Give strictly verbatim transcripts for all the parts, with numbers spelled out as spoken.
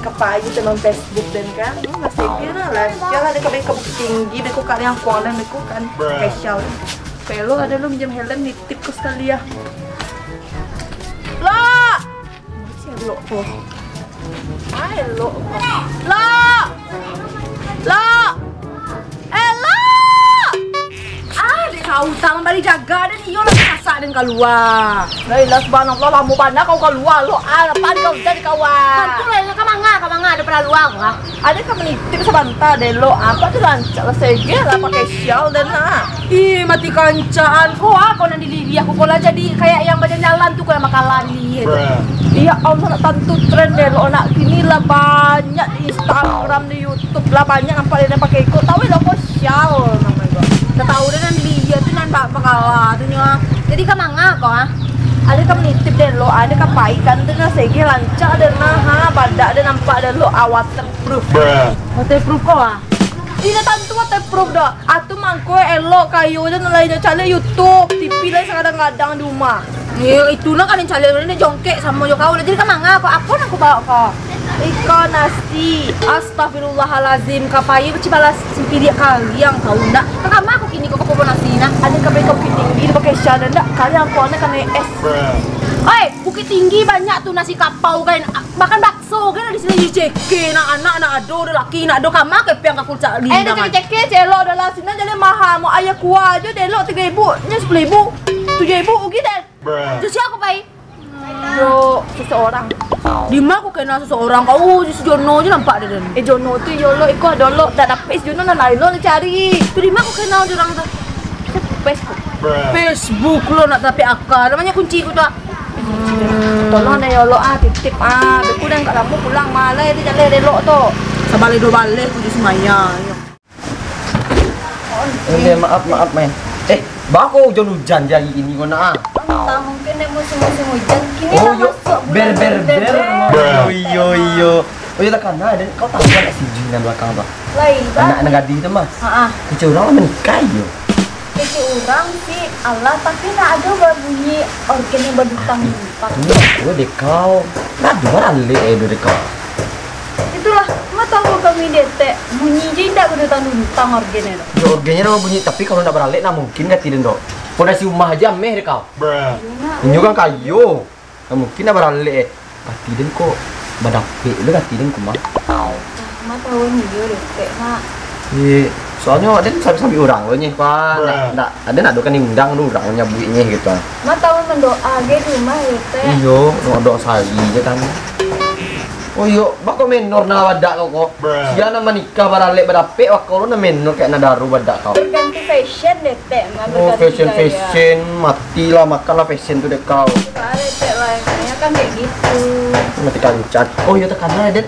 Ka pai tu main Facebook den kan. Hmm, masih kira lah. Kira lah den ka pai ka Bukittinggi, beko ka Liangkuang den beko kan. Spesial. Kalau ado lo minjam helm, nitip ko sakali ah. Lo! Masih elok ko. Ah, elok ko. Lo! Lo! Elok! Ah, dek kau utang bari jaga, dan iyo lah masak den kalua. Lailah, subhanallah, lamo bana kau kalua, lo, ah, apan kau jadi kawan. Tantu lah, ka manga, ka manga, ado paralu aku, ah. Ado ka manitip sabanta, dek lo, apa tu rancak lah, segeh lah, pakai sial den, ha. Ih, mati kancaan, ko, ah, kau nan dilirik aku, kau lah jadi kayak yang bajalan-jalan tu, kau yang makalan ni, gitu. Ya Allah, nak tantu tren dek lo, nak kini lah banyak di Instagram, di YouTube lah, banyak nampak den pakai iko, tahu lo, kau sial namanya. Ka tahu den nan dilirik tu nan ba-, bakala tu nyo. Jadi ka manga ko, ah? Ado ka manitip dek lo, ado ka pai kan, tu nan segeh rancak den nah, ha, badak den nampak dek lo, ah, waterproof. Waterproof ko, ah? Indak tantu waterproof doh. Atu mangko elok kayo den, nan lain nyo caliak YouTube, T V lain sagadang-gadang di rumah. Iyo, itu nah kan yang caliak den jongkek samo jo kau lah. Jadi ka manga ko, apo nan kau bawa ko? Iko nasi. Astagfirullahalazim, ka pai baci balas sampiriak kaliang kau ndak. Ka kama ko kini ko ka popo nasi nah. Ado ka pai ka Bukittinggi, pakai sial ndak? Kaliang ko anak kanai es. Oi, Bukittinggi banyak tu nasi kapau kan. Makan bakso kan di sini, ceke nak anak, nak ado, ado laki, nak ado, kama kepiang ka kulcak. Eh, dah ceke-ceke, celok dah lah, sinan jadi mahal. Mau ayah kuah aja, delok tiga ribu, nya sepuluh ribu, tujuh ribu, ugi deh. Terus siapa pai? Yo, seseorang. Di ma ko kenal seseorang, kau si Jono je nampak dia dan. Eh, Jono tu yo lo, iko ado lo, dak dapek si Jono, nan lain lo cari. Tu di ma ko kenal dia orang tu? Facebook. Facebook lo nak tapi akal. Namanya kunci ku tu, ah. Tolong deh, ya Allah, ah, titip, ah. Beku dan kak lamo pulang, malai di jalan delok tu. Sabalai dua balai ku di Sumaya. Eh, maaf, maaf, main. Eh, bako hujan-hujan je hari ini kau nak, ah. Entah, mungkin dek musim-musim hujan. Kini Oh, lah yo. masuk Ber, bulan ber, ber. Desember. Iyo, iyo, iyo. Oh, iyo, takana, dan kau tahu kan si Jun yang belakang tu? Lai, Anak, anak gadih tu mah. Ha-ah. Kecil orang lah menikah, yo. Kecil orang sih, Allah, tapi nak ada bunyi organ yang badutang-dutang. Ini aku dek kau. Nak dua ralik eh dek kau. Itulah, ma tahu kami detek. Bunyi je indak badutang-dutang organ tu. Yo, organnya nama bunyi, tapi kalau nak baralek, nah mungkin kati den tu. Pondasi rumah aja ameh dek kau. Inyo kan kayo. Nah, mungkin nak baralek eh. Kati den kok badapek lo kati den kumah. Ma tahu iyo detek, nak. Eh, soalnyo den sampai-sampai urang lo nyeh, Pak. Ndak, ndak, den ado kan diundang tu urang nyabuik nyeh gitu. Ma tahu mendoa ge di rumah detek. Iyo, doa-doa sehari je kan. Oh iyo, bako menor nah badak kau kok. Sia nan manikah baralek badapek, bako lo nan menor kayak nan daru badak kau. Berganti fashion detek, ma Oh, berganti fashion, gaya. Fashion, matilah, makanlah fashion tu dek kau. Baralek detek lah, emangnya kan kayak gitu. Mati kancan. Oh iyo, takana den.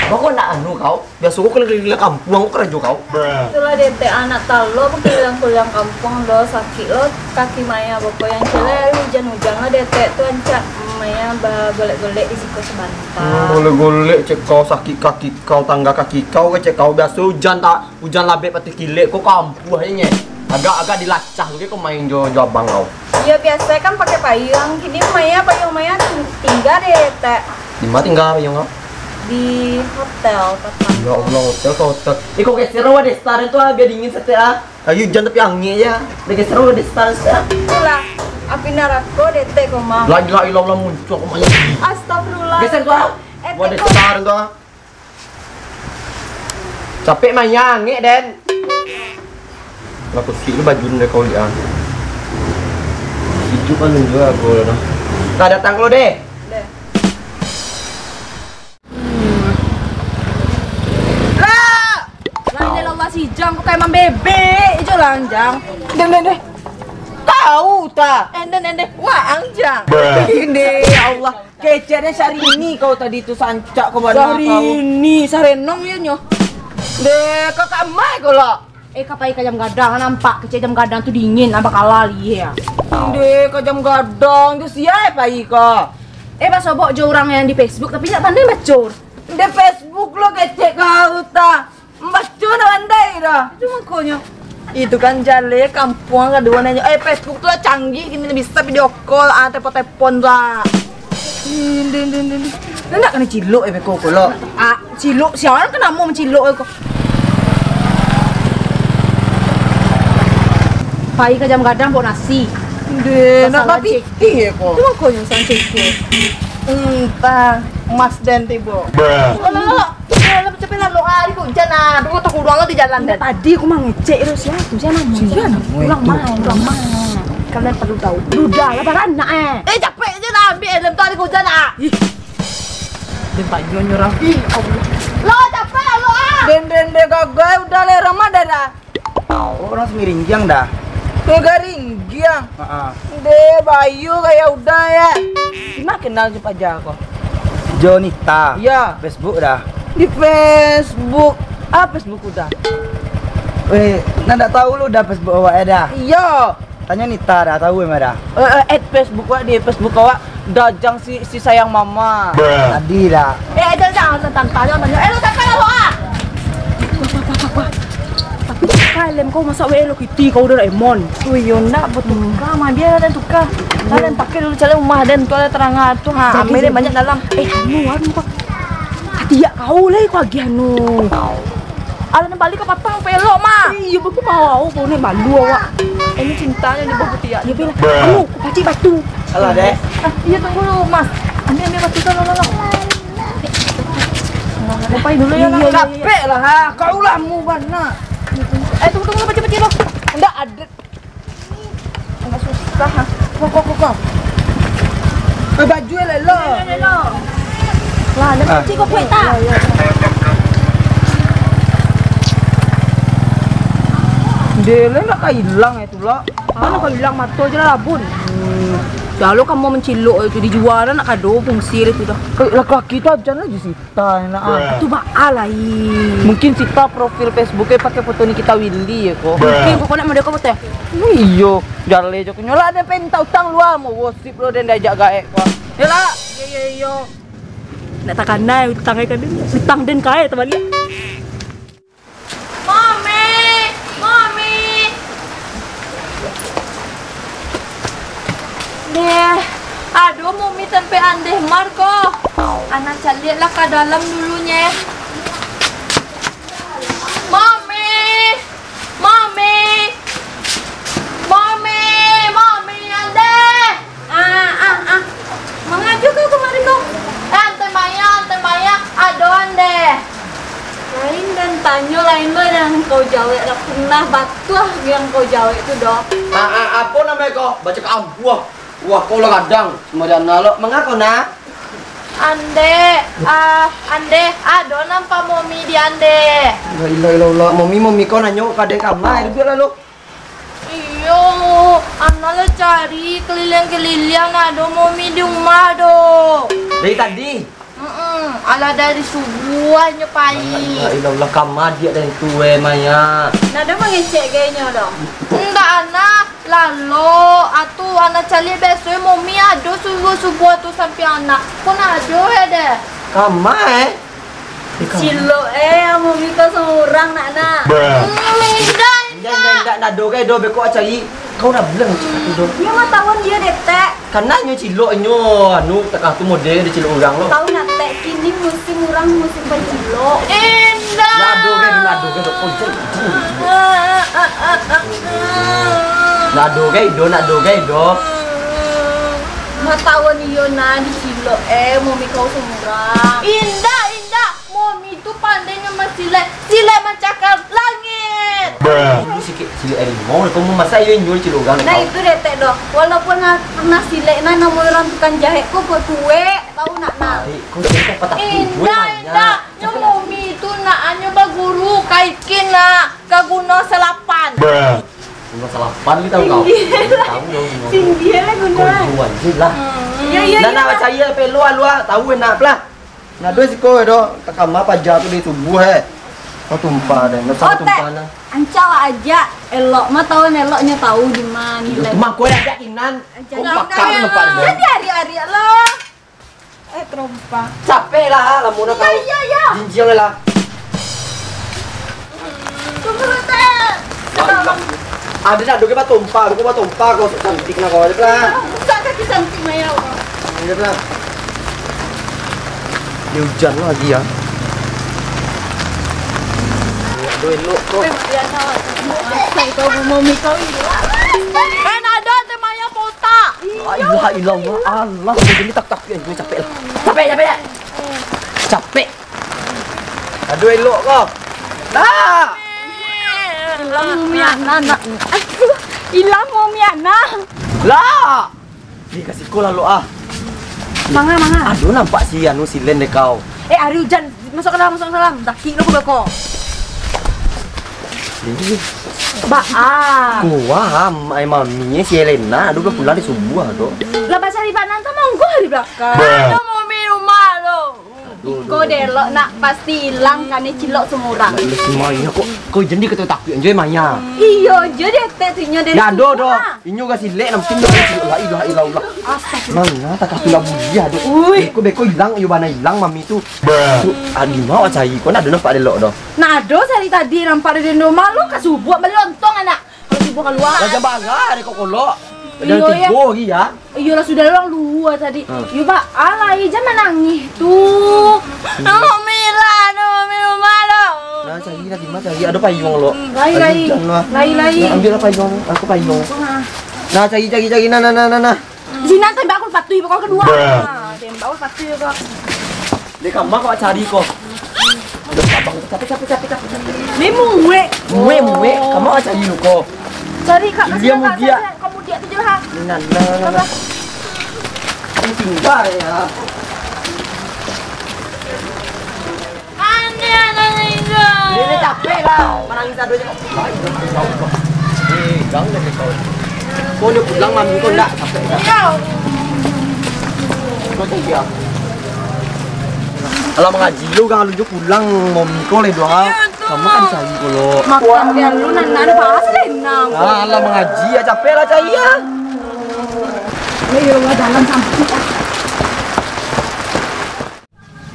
Bako nak anu kau. Biaso kau keliling-keliling kampuang, kau karajo kau. Itulah detek anak talo, berkeliling-keliling kampuang lo, sakik lo kaki maya bako yang celai hari hujan-hujan lo detek tu ancak maya bagolek-golek di siko sabanta. Hmm, golek-golek cek kau, sakik kaki kau, tangga kaki kau, cek kau biaso hujan tak, hujan labek patih kilek, kau kampuah inye. Agak-agak dilacah tu ke kau main jo, jo abang kau. Iyo biaso kan pakai payung, kini maya payung maya tingga detek. Di ma tingga payung kau? Di hotel, Patang. Ya Allah, hotel ka hotel. Eh, kau geser lah, Desta, tu ah, biar dingin saketek ah. Ayo, hujan tapi angin aja. Dah geser lah, Desta, saketek ah. Itulah, api narako detek kau mah. La ilaha illallah, muncul aku mah. Astagfirullah. Geser tu ah. Eh, Wah, Desta tu ah. Capek mah, angek, Den. Lah, kusik lu baju ni kau lihat. Hidup anu juga aku lah dah. Nah, datang lu deh. Deh. Lah! Lah, ilah Allah, si Jang, kau kayak mambebek je lah, Jang. Den, den, den. Kau ta? Enden, enden. Wah, Ang Jang. Ini, ya Allah. Keceknya Syahrini kau tadi tu, sancak kau bana kau. Syahrini, Sarenong ya nyo. Deh, kakak mai kau lah. Eh, ka pai ka Jam Gadang, nampak kecek Jam Gadang tu dingin, nampak kalah lih ya. Deh, ka Jam Gadang tu sia pai ka. Eh, basobok jo urang yang di Facebook, tapi ndak pandai baco. Di Facebook lo kecek kau ta. Baco ndak pandai dah. Itu makonyo. Itu kan jale kampuang kaduo nanyo. Eh, Facebook tu lah canggih, kini bisa video call, ah, telepon-telepon lah. Din, din, din, din, din. Ndak kanai cilok eh beko ko lo. Ah, cilok sia urang ka namo mancilok eh ko. Pai ka jam gadang bawa nasi. Deh, nak Masalah bapitih eh ko. Tu makonyo sancik ko. Entah, Mas Den tibo. Bruh. Lo, lo, lo. Eh, lo capek lah lo ah, di hujan ah. Dulu tak kurang di jalan, Den. Tadi aku mangecek tu sia tu, sia namo? Sia namo Pulang itu? Main, pulang main. Kalian perlu tahu. Duda lah baranak eh. Eh, capek je lah ambil helm tu, di hujan ah. Ih. Den Pak Jon nyo urang. Ih, Allah. Lo capek lah lo ah. Den, den, den, gagai udah leh ramah dah dah. Oh, urang Samiringgiang dah. Ke Garinggiang? Heeh. Deh, bayu gaya udah ya. Sima kenal jo paja ko? Jo Nita. Iya. Facebook dah. Di Facebook. Ah, Facebook udah. Weh, nak ndak tahu lu dah Facebook awak ya dah? Iya. Tanyo Nita dah, tahu emang dah. Eh, eh, add Facebook awak di Facebook awak. Dajang si, si sayang mama. Tadi dah. Eh, eh, jangan, jangan, jangan, jangan, jangan. Eh, lu takkan lah, ah. Tapi kalem kau masak wae Hello Kitty, kau Doraemon. Oh, iyo, ndak batukar, mah. Biar ada tukar. Kalian pakai dulu cari rumah dan tu ada terang tu, ha. Jadi, ambil jadi. Banyak dalam. Eh, anu, anu, kau. Hati ya kau lah, kau agiah anu. Alah, nan balik ka patang, pelok, mah. Iyo, baku mau, kau ni malu awak. Ini cintanya ni baku tiak. Iyo, bela. Anu, aku pacik batu. Alah, Dek. Ah, iyo, tunggu dulu, Mas. Ambil, ambil batu tu, lo, lo, lo. Lepai dulu ya, Iyo, Nak. Iyo, iyo. Capek lah, ha. Kau lah mu bana. Eh, tunggu, tunggu, pacik, pacik, lo. Ndak ada. Agak susah, ha. Kau, kau, kau, kau. Eh, baju elok-elok. Elok-elok. Lah, dah Ah. Pacik kau kuek tak? Ya, ya. Dia lah nak ka hilang eh tu lah. Ah, nak ka hilang mato je lah labun. Hmm. Dah lo kamu mancilok itu dijual lah nak kado fungsi dia tu dah. Eh, laki-laki tu ajan aja sih. Ta, enak ah. Tu baa lai. Mungkin Sita profil Facebooknya pakai foto Nikita Willy ya ko. Mungkin kok nak model kau foto. Iyo, jaleh jo kunyo lah, dia pengen minta utang lu ah, mau gosip lu, dia diajak gaek ko. Yo lah. Iyo, iyo, iyo. Nak takanai utang ai kan, utang den kae tabaliak. Mami, Mami. Deh, aduh, Mami tampek Andeh Mar ko. Ana caliak lah ka dalam dulunye. Mami, Mami, Mami, Mami, Andeh. Ah, ah, ah. Mangajo kau kamari ko? Eh, Ante Maya, Ante Maya, ado Ande. Lain den tanyo, lain lo nan kau jawek lah, punah batuah nan kau jawek tu doh. Ah, ah, apo namo ko? Baco ka ampuah. Wah, kau lah gadang, samo Diana lo. Mangako, nak? Ande, ah, Ande, ado nampak Momi di Ande. La ilaha illallah, Momi, Momi kau nanyo ka den kama, duduak lah lo. Iyo, Ana lah cari kaliliang-kaliliang, ndak ado Momi di rumah doh. Dari tadi? Mm-mm, alah dari subuah nyo pai. La ilaha illallah, kama diak den tu, eh, Maya. Ndak ado mangecek gai nyo doh. Ndak, Ana, lalo, atu Ana caliak biaso Momi ado subuah-subuah tu sampiang Ana. Kok ndak ado, eh, deh? Kama, eh? Cilok, eh, Momi kau surang nak, nak. Hmm, indak, indak, indak, indak, ndak ado gai doh, beko cari. Kau nak bilang cakap tu doh. Nyo mah tawon dio detek. Kan nyo cilok nyo, anu, takah tu model dio cilok urang lo. Tahu nak, Tek, kini musim urang musim bacilok. Indak. Ndak ado gai, ndak ado gai doh, kau jangan. Ndak ado gai doh, ndak ado gai doh. Mah tawon iyo nah dicilok, eh, Momi kau surang. Indak, indak. Momi tu pandai nyo masilek, silek mancakar langit. Bruh. Ini sikit silek harimau, kau mau masak iyo nyul cilok urang. Nah, itu detek doh. Walaupun na-, pernah silek nah, namo urang tukang jahek ko, ko tuek, tahu nak nah. Baik, kau jangan patah tujuh. Indak, indak. Nyo Momi tu nak, anyo baguru kaikin nak, ka Gunuang Salapan. Bruh. Gunuang Salapan kita tahu. Tinggi. Tahu dong. Tinggi lah Gunuang. Kau duluan je lah. Hmm. Ya, ya, nah, ya, nak ya. Bacaia pelo alua, tahu enak lah. Nah, duo siko doh, ka kama paja tu di subuah, eh. Kau tumpah deh, ndak usah tumpah nah. Ancak lah ajak, elok mah tahu, eloknyo tahu di mana. Iyo, nilai. Tu mah kau ajak kinan. Ajak. Kau pakar nampak dia. Jadi ari-ari lah. Eh, terompa. Capek lah, lamo nak kau. Iya, iya, iya. Jinjiang lah. Tunggu, Teh. Ada nak duduk batompa, duduk batompa, kau sok cantik nak kau, aja lah. Buka kaki cantik, Maya. Aja lah. Yo, ujan lagi, yo. Aduh, elok ko. Asai kau, mami kau ini. Eh, nado teh maya kota. La ilaha illallah. Allah, jadi tak, tak, yo, capek lah. Capek, capek. Capek. Aduh, elok ko. Nah. Ilang mami ana, nak. Aduh, ilang mami ana. Lah. Di, ka siko lah lo ah. Manga, manga. Aduh, nampak si anu, si Len dek kau. Eh, ari ujan. Masuk ka dalam, masuk ka dalam. Daki lo ko beko. Ih. Ba, ah. Kuah, am, ai mami, si Elena. Aduh, lah pulang di subuah, aduh. Lah, bacari banan tu monggo di balakang. Aduh, mau minum lo. Iko deh, lo nak pasti ilang, kane cilok sumurang. Lah, ilang sumurang, kok, kok jadi kata takut anjay maya. Iyo, jadi etek tu nyo dari. Ndak ado doh. Inyo ga silek, nampak inyo ga silek. La ilaha illallah. Astagfirullah. Manga takah tu lah buliah doh. Ui. Beko, beko ilang, iyo bana ilang mami tu. Tu, adi mau cari, kok ndak ado nampak dek lo doh. Nah, ado cari tadi nampak dari rumah lo ka subuah bali lontong anak. Kalau tibo kalua. Lah, jam bara dek kau kolok? Jam tigo hari, ya? Iyolah, sudah lo lua tadi. Hmm. Yo, Pak, alai, jan manangih tu. Mami lah, tu, Mami rumah lo. Nah, cari lah, di ma cari? Ado payuang lo. Lai, lai. Lai, lai. Nah, ambil lah payuang. Aku payuang. Nah. Nah, cari, cari, cari. Nah, nah, nah, nah, nah. Di sinan tembak aku patuh, kau kedua. Nah, tembak aku patuh, kau. Di kama kau cari ko. Aduh, abang, capek, capek, capek, capek, capek. Ni muek. Muek, muek. Kama kau cari lu ko. Cari, Kak, kasih dia, Kak, mudiak. Cari, Kak, mudiak tu je lah. Nah, nah, nah, nah. Apa? Ini tinggal ya. Aneh, aneh, aneh. Ini, ini capek lah. Manangis sado je. Baik, baik, baik, baik. Eh, jangan deh kau. Kau udah pulang, mami kau ndak capek dah. Iya. Kau tunggu ya. Alah, mangaji lo, urang alun jo pulang, mami kau lai doh. Iya, tu. Kama kan cari ko lo. Makan dia lu, nan, nan, bahas deh, nang. Ah, alah, mangaji ya, capek lah cari ya. Ayo, lah, jalan sampai.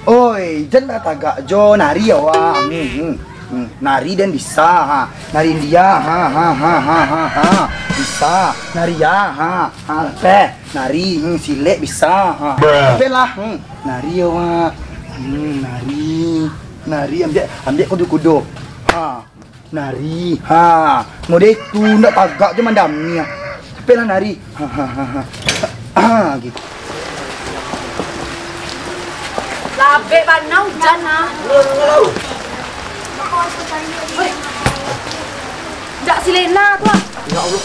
Oi, jan batagak jo, nari awak. Hmm, hmm, hmm. Nari den bisa, ha. Nari India, ha, ha. Bisa. Nari, ya, ha, ha. Teh, nari, hmm, silek bisa, ha. Teh lah, hmm. Nari awak. Hmm, nari. Nari, ambiak, ambiak kudo-kudo. Ha. Nari. Ha. Model tu, ndak tagak je mandami, ah. Capeklah nari. Ha, ha, ha, ha. Ha, gitu. Labek bana ujan, ah. Oi. Jak si Lena tu, ah. Ya Allah.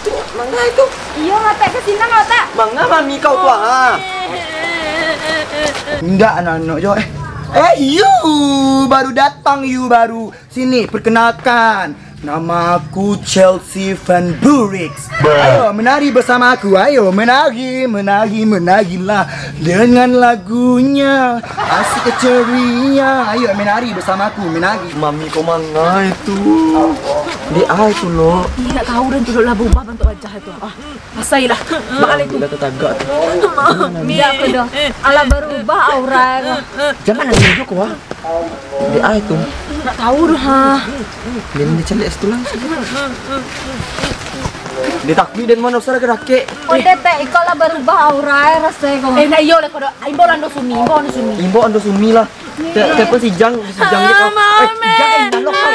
Tu, manga itu. Iyo, matak ka sinan, matak. Manga mami kau tu, ah. Indak, anak-anak jo, eh. Eh, you baru datang, you baru. Sini, perkenalkan, nama aku Chelsea Van Burix. Ayo, menari bersama aku. Ayo, menari, menari, menarilah dengan lagunya. Asik ceria. Ayo, menari bersama aku, menari. Mami kau manga itu. Di ai tu, lo. Ih, ndak tahu dan tu lah berubah bentuk wajah itu. Ah. Asailah. Baalai tu. Dah tatagak tu. Mami. Indak ko doh. Alah barubah aura ko. Jan manangih jo ko, ah. Di ai tu. Ndak tahu doh, ha. Dia ni caliak situ lah. Dia takut dan mana usah dakek-dakek. Kau detek, iko lah barubah aura, rasai ko. Eh, ndak iyo lah ko doh. Imbau lah Ando Sumi, imbau Ando Sumi. Imbau Ando Sumi lah. Te-, telepon si Jang, si Jang je kau. Eh, si Jang, eh, indah lo kau.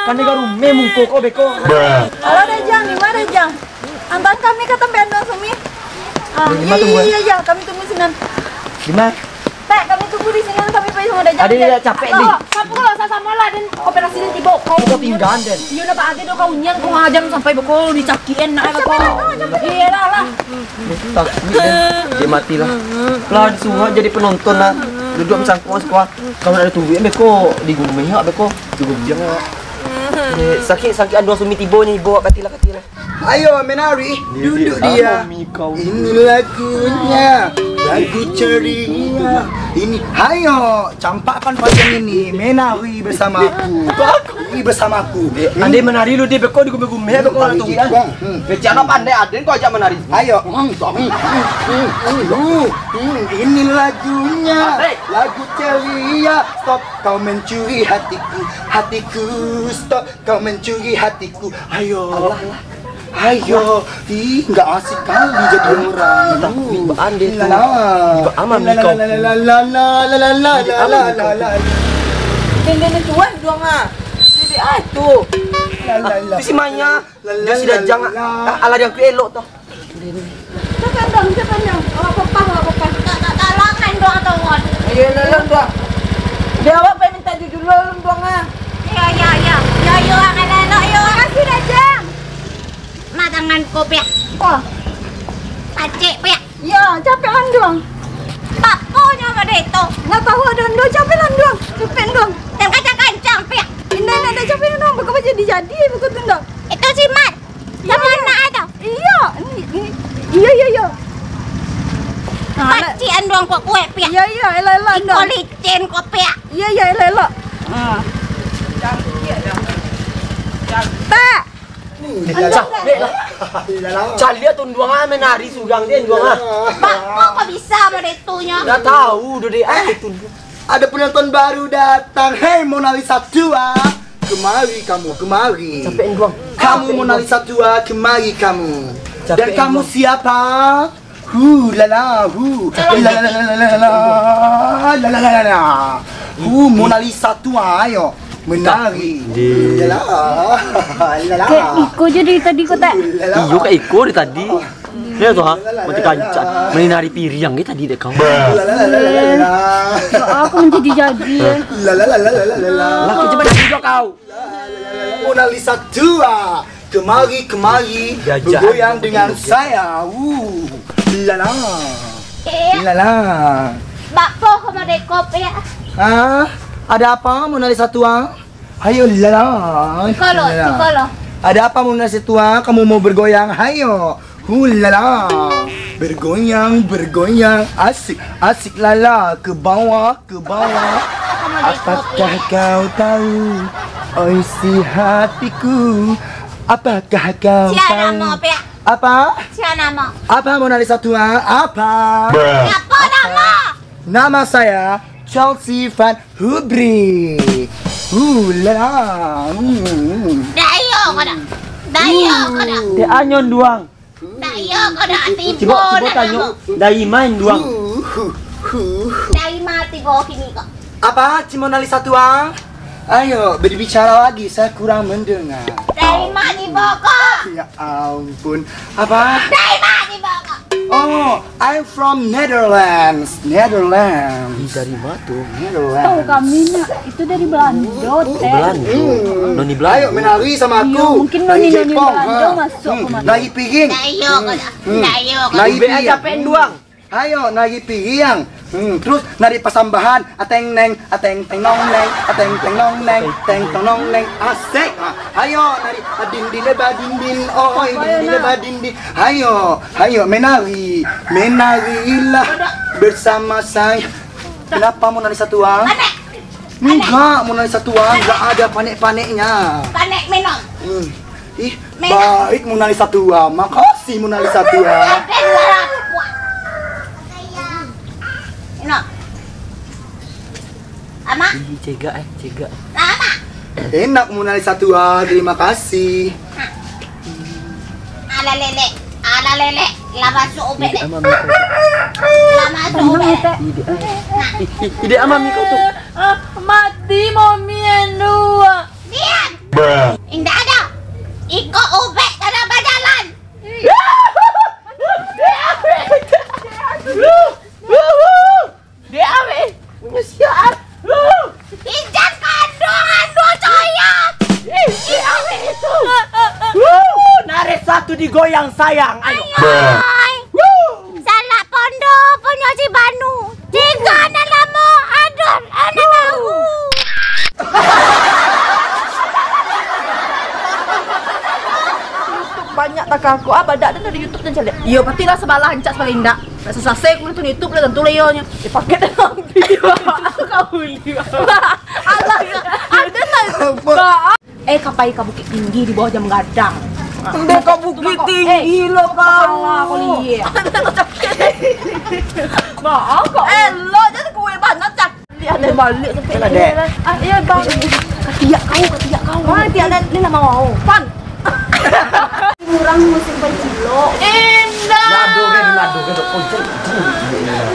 Kan dia rumah muko kau beko. Halo, Dajang, di mana, Dajang? Antaran kami ka tampek Ando Sumi. Ah, iya, iya, iya, iya, kami tunggu sinan. Di ma? Tek, kami tunggu di sinan, kami pai samo Dajang. Ado, ado, capek, Di. Sapu kalau sama-sama lah, dan operasi dan tibo. Kau pinggan, Den. Iyo, nak bagai do kau nyian, kau aja sampai beko dicakian, nak beko. Iya lah, lah. Takut, Den. Dia mati lah. Lah, disuruh jadi penonton lah. Duduk macangkok sekolah. Kalau nak ada tunggu, beko digumeh, beko digumeh. Eh, sakik, sakik Ando Sumi tibo ni, ibo, katilah, katilah. Ayo, menari, duduk dia. Ini lagunya, lagu ceria. Ini, ayo, campakkan payung ini, menari bersamaku. Menari bersamaku. Eh, ande menari lu, di beko digumeh-gumeh, beko nak tunggu. Hmm. Kecil anak pandai, aden kau ajak menari. Ayo. Hmm, hmm, hmm, hmm, hmm, hmm. Ini lagunya, lagu ceria. Stop, kau mencuri hatiku, hatiku. Stop, kau mencuri hatiku. Ayo. Alah, alah. Ayo, ih, nggak asik kali jadi orang. Tapi baan deh tu. Lala. Baan mami kau. Lala, lala, lala, lala, lala, lala. Dendam tuan doang ah. Jadi ah tu. Lala, lala. Tu si Maya. Dia si Dajang ah. Ah, alah dia aku elok tu. Siapa yang dong? Siapa yang dong? Awak pepah, awak pepah. Tak, tak, tak, lah, kan dong atau ngon. Iya, lalang dong. Dia awak pengen minta jujur lalang dong ah. Iya, iya, iya. Iya, iya, akan elok, iya. Makasih, Dajang. Mak tangan ko, piak. Oh. Pacik, piak. Yo, capek landuang. Papo nyo mode tu. Ndak tahu ada landuang, capek landuang. Capek landuang. Dan kancang-kancang, piak. Indak, indak, indak capek landuang. Bukan jadi-jadi, bukan tu ndak. Itu si Mat. Iyo, sama iyo. Anak itu. Iyo, ni, ni. Iyo, iyo, iyo. Pacik landuang kuat-kuat, piak. Iyo, iyo, elok, elok, iko landuang. Licin ko, piak. Iyo, iyo, elok, elok. Hmm. Tak. Cah, dek lah. Cah, lihat tu, landuang ah, menari surang dia, landuang ah. Bak, kok bisa mode tu nyo? Ndak tahu doh, dek. Ah, itu. Ada penonton baru datang. Hei, Mona Lisa tua. Kemari kamu, kemari. Capek, landuang. Kamu Mona Lisa tua, kemari kamu. Dan kamu siapa? Hu, lala, hu. Lala, lala, lala, lala. Hu, Mona Lisa tu, ayo. Menari. Lala, lala. Kek iko je dari tadi ko, tak? Lala. Iyo, kek iko dari tadi. Dia tu, ha? Mati kancak. Menari piriang je tadi dek kau. Lala, lala, lala, lala. Kok aku menjadi-jadi, ya? Lala, lala, lala, lala. Lah, kau cepat nari jo kau. Mona Lisa tua, kemari, kemari, bergoyang dengan saya. Wuh, lala, lala. Bak ko mode ko, piak. Ah, ada apa, Mona Lisa tua? Ayo, lala. Iko lo, lala. Iko lo. Ada apa, Mona Lisa tua? Kamu mau bergoyang? Ayo. Hulala, bergoyang, bergoyang, asik, asik lala, ke bawah, ke bawah. Apakah kau tahu, oi si hatiku? Apakah kau tahu? Sia namo, Piak? Apa? Sia namo? Apa, Mona Lisa tua? Apa? Apa namo? Nama saya Chelsea Van Hubrick. Hulala. Hmm. Dayo ko dah. Dayo ko dah. Dek anyo, landuang. Dayo ko dah, tibo. Cubo, cubo tanyo, dari ma landuang? Dari ma tibo kini ko? Apa, Cik Mona Lisa tua? Ayo, berbicara lagi, saya kurang mendengar. Dari ma tibo ko? Ya ampun. Apa? Dari ma tibo ko? Oh, I'm from Netherlands. Netherlands. Ih, dari ma tu? Netherlands. Tahu kami, nak. Itu dari Belanda, Teh. Belanda. Hmm. Noni Belanda. Ayo, menari sama aku. Iya, mungkin noni-noni Belanda masuk kemari. Nari piring. Dayo ko dah. Dayo ko dah. Nari piring. Ubek aja penduang. Ayo, nari piring. Hmm, terus nari pasambahan. Ateng neng, ateng teng nong neng, ateng teng nong neng, teng tong nong neng. Asik. Ah, ayo, nari. Adindin deh badindin, oi, dindin deh badindin. Ayo, ayo, menari. Menarilah bersama saya. Kenapa Mona Lisa tua? Enggak, Mona Lisa tua, enggak ada panek-paneknya. Panek minum. Hmm. Ih, baik Mona Lisa tua. Makasih Mona Lisa tua. Ina. Ama. Ih, cegak, eh, cegak. Ama. Enak Mona Lisa tua, terima kasih. Ala lele, ala lele, lah masuk ubek deh. Lah masuk ubek deh. Ide ama mi kau tu. Ah, mati mami anu. Diam. Indak ada. Iko ubek kada bajalan. Dia awet. Punya siap. Ijan kandung anu coyok. Ih, dia awet itu. Narik satu digoyang sayang. Ayo. Ayo. Salah pondo punyo si Banu. Tigo nan lamo, aduh, anak tahu. YouTube banyak takah aku. Ah, badak tu dari YouTube dan caliak. Iyo, pasti lah sebalah ancak sebalah indak. Nak susah se, aku nonton YouTube lah, tentu lah iyo nyo. Eh, paket dah habis. Kau beli. Alah, ada lah. Apa? Eh, ka pai ka Bukittinggi di bawah jam gadang. Ambil ka Bukittinggi lo kau. Salah kau liek. Maaf kau. Eh, lo jadi kue banget cak. Dia ada balik sampai. Ah, iya bang. Katiak kau, katiak kau. Mana tiak dan ni nama kau? Pan. Urang musim pancilok. Indah. Ngado ge, ngado ge, dok. Oh, jan, jan.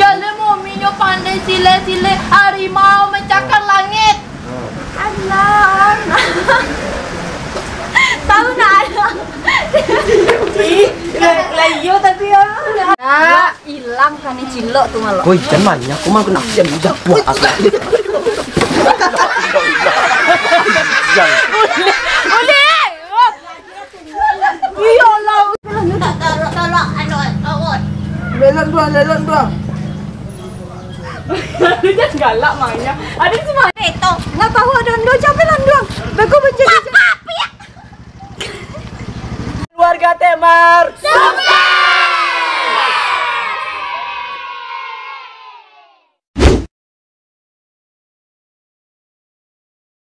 Jaleh mominyo pandai silek-silek, harimau mencakar langit. Alah. Tahu nak ada. Ih, lah, lah iyo tapi ya. Nak. Ilang kan cilok tu malah. Koi, jan mah, aku mah kena sian udah buah aku. Jan. Boleh. Iya lah. Tolong, tolong, anu, tolong. Lelon dua, lelon dua. Dia galak mainnya. Ada sih mah. Eh, toh. Nak tahu ada ando siapa lah ando. Bego benci. Keluarga Temar. Sukses.